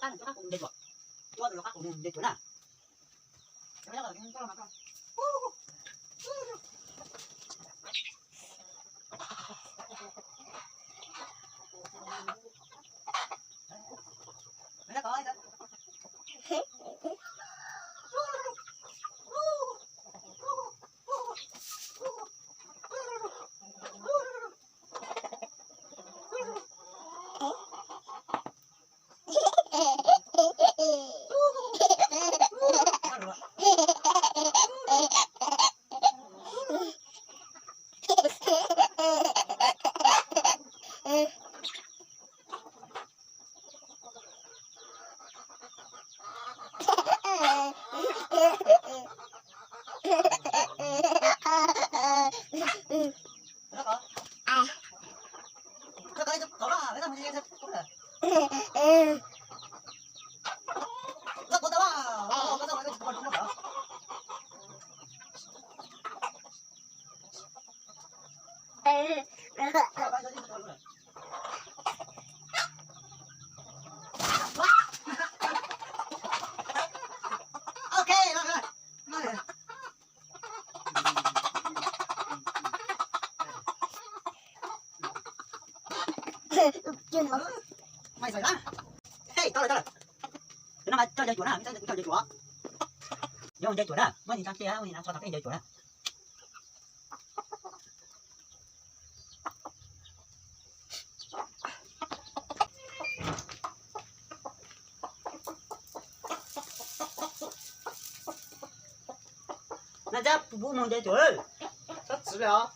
qab nws rov qab kuv nce tsuas, tua tus rov qab kuv nce tsuas na. Maiv xaim na. Hej, tau lawm, tau lawm. Tus no mas coj nce tsuas na, coj nce tsuas. Yuav nce tsuas na, muab ntsis tso kiag, muab ntsis tso tau peb nce tsuas na. Na cab pub mus nce tsuas. Txhob txwv os.